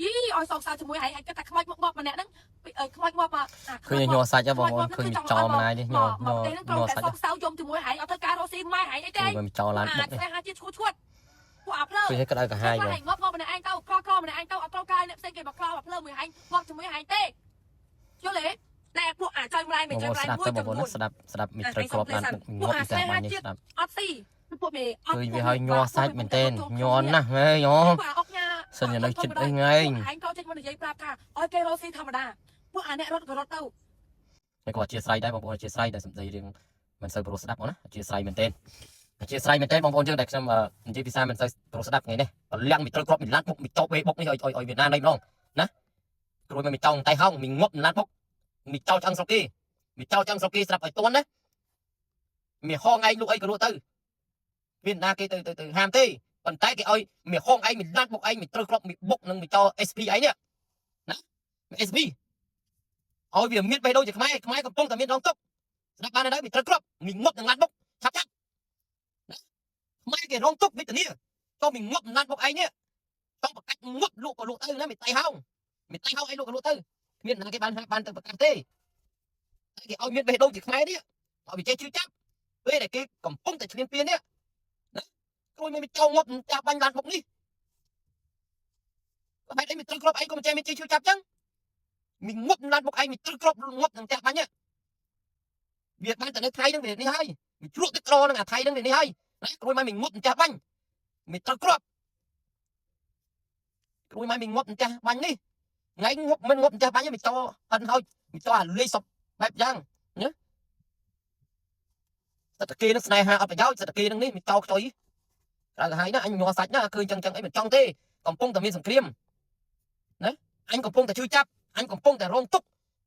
យីឲ្យសោកសៅជាមួយឯងឯងគិតថាខ្មោចមកងាប់ម្នាក់ហ្នឹងខ្មោចងាប់មកអា ឃើញញ័រសាច់ហ៎បងប្អូនឃើញចោលម្នាយនេះញ័រញ័រ មកទេហ្នឹងក្រុម ញ័រសាច់ តែសោកសៅយំជាមួយឯងអត់ធ្វើការរកស៊ីម៉ែឯងអីទេ ឃើញវាចោលឡានបុកនេះ ស្នេហាជាតិឈួតឈួតពួកអាភ្លើ ឃើញឲ្យក្តៅក្រហាយបង ឯងងាប់ងាប់ម្នាក់ឯងទៅក្រក្រម្នាក់ឯងទៅអត់ត្រូវការអ្នកផ្សេងគេមកក្រមកភ្លើមួយឯងងាប់ជាមួយឯងទេយល់ទេតែពួកអាចុយម្លាយ បង មិនចុយម្លាយ ប្អូនស្ដាប់ មួយចំនួន ទៅបងប្អូនណាស្ដាប់ស្ដាប់មីត្រូវគ្រាប់ឡានបុក ពួក ងាប់ពី អាស្នេហា តែបាញ់នេះ ជាតិ ស្ដាប់ អត់ស៊ីពួកមេអត់ ឃើញវាឲ្យញ័រសាច់មែនទែនញ័រណាស់ហេញ័រ ពួកអាអុកញ៉ា សិនជានៅចិត្តអីថ្ងៃ ឯងក៏ចេញមកនិយាយប្រាប់ថាឲ្យគេរកស៊ីធម្មតាពួកអាអ្នករត់ក៏រត់ទៅ ហើយក៏អធិស្ឋានដែរបងប្អូនអធិស្ឋានដែលសម្ដីរៀងមិនសូវព្រោះស្ដាប់បងណាអធិស្ឋានមែនទែនអធិស្ឋានមែនទែនបងប្អូនយើងដែលខ្ញុំនិយាយភាសាមិនសូវព្រោះស្ដាប់ថ្ងៃនេះបលាំងមីត្រូវគ្រាប់មីឡានបុកមីចោបេបុកនេះឲ្យឲ្យឲ្យវៀតណាមនេះម្ដងណាគ្រួយមកមីចោងតៃហោងមីងាប់ឡានបុកមីចោឆ្អឹងស្រុកគេមីចោឆ្អឹងស្រុកគេស្រាប់ឲ្យតន់ណាមីហងឯងលក់អីក៏លក់ទៅមានណាគេទៅទៅទៅហាមទេប៉ុន្តែគេឲ្យមីហងឯងមីឡានបុកឯងមីត្រូវគ្រាប់មីបុកនិងមីចោ SP ឯងនេះណា SP ឲ្យវាមានបេះដូងជាខ្មែរខ្មែរកំពុងតែមានរងទុក្ខស្ដាប់បានហើយវាត្រូវគ្រាប់មីងប់នឹងឡានបុកឆាប់ឆាប់ណាខ្មែរគេរងទុក្ខវេទនាក៏មីងប់នឹងឡានបុកឯងនេះចង់ប្រកាច់ងប់លក់ក៏លក់ទៅណាមីតៃហោងមីតៃហោងឯងលក់ក៏លក់ទៅគ្មានណាគេបានបានទៅប្រកាសទេតែគេឲ្យមានបេះដូងជាខ្មែរនេះឲ្យវាចេះជឿចាប់ពេលដែលគេកំពុងតែឈ្លានពាននេះណាគ្រួយមានចោងប់ចាប់បាញ់ឡានបុកនេះហេតុអីមិនត្រូវគ្រាប់ឯងក៏មិនចេះមានជឿចាប់ចឹង មីងប់ឡានបុកឯងមីត្រូវគ្រាប់ងប់នឹងផ្ទះបាញ់វាបានតែនៅថៃហ្នឹងវានេះហើយវាជ្រក់ទឹកក្រនឹងអាថៃហ្នឹងវានេះហើយណាគ្រួយមកមីងប់នឹងផ្ទះបាញ់មីត្រូវគ្រាប់គ្រួយមកមីងប់នឹងផ្ទះបាញ់នេះថ្ងៃងប់មិនងប់នឹងផ្ទះបាញ់មីតហិនហើយមីតអាលេសពបែបយ៉ាងណាសត្វគេនឹងស្នេហាអត់ប្រយោជន៍សត្វគេនឹងនេះមីតខ្ចុយក្រៅទៅហើយណាអញញ័រសាច់ណាឃើញចឹងចឹងអីមិនចង់ទេកំពុងតែមានសង្គ្រាមណាអញកំពុងតែឈឺចាប់អញកំពុងតែរងទុក្ខ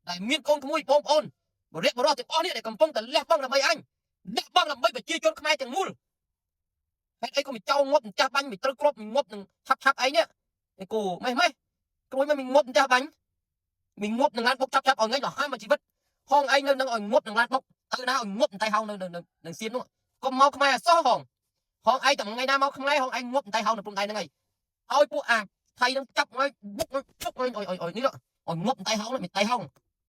ដែលមានកូនក្មួយបងប្អូនបរិយបរោះទាំងអស់នេះដែលកំពុងតែលះបង់ដើម្បីអញលះបង់ដើម្បីប្រជាជនខ្មែរទាំងមូលហេតុអីក៏មិនចោលងាប់ចាស់បាញ់មិនត្រូវគ្រាប់មិនងាប់នឹងឆាប់ឆាប់ឯងនេះឯគូម៉េះម៉េះក្រួយមកមិនងាប់ចាស់បាញ់មិនងាប់នឹងឡានបុកឆាប់ឆាប់ឲ្យងាយដល់ហើយមកជីវិតហងឯងនៅនឹងឲ្យងាប់នឹងឡានបុកទៅណាឲ្យងាប់តែហោនៅនៅនឹងសៀមនោះកុំមកខ្មែរអសោះហងហងឯងតែថ្ងៃណាមកខ្មែរហងឯងងាប់តែហោនៅព្រំដែនហ្នឹងឯងឲ្យពួកអាថៃនឹងចាប់ឲ្យបុកបុកឲ្យឲ្យឲ្យនេះ ឲ្យងាប់តៃហោងមិនតៃហោង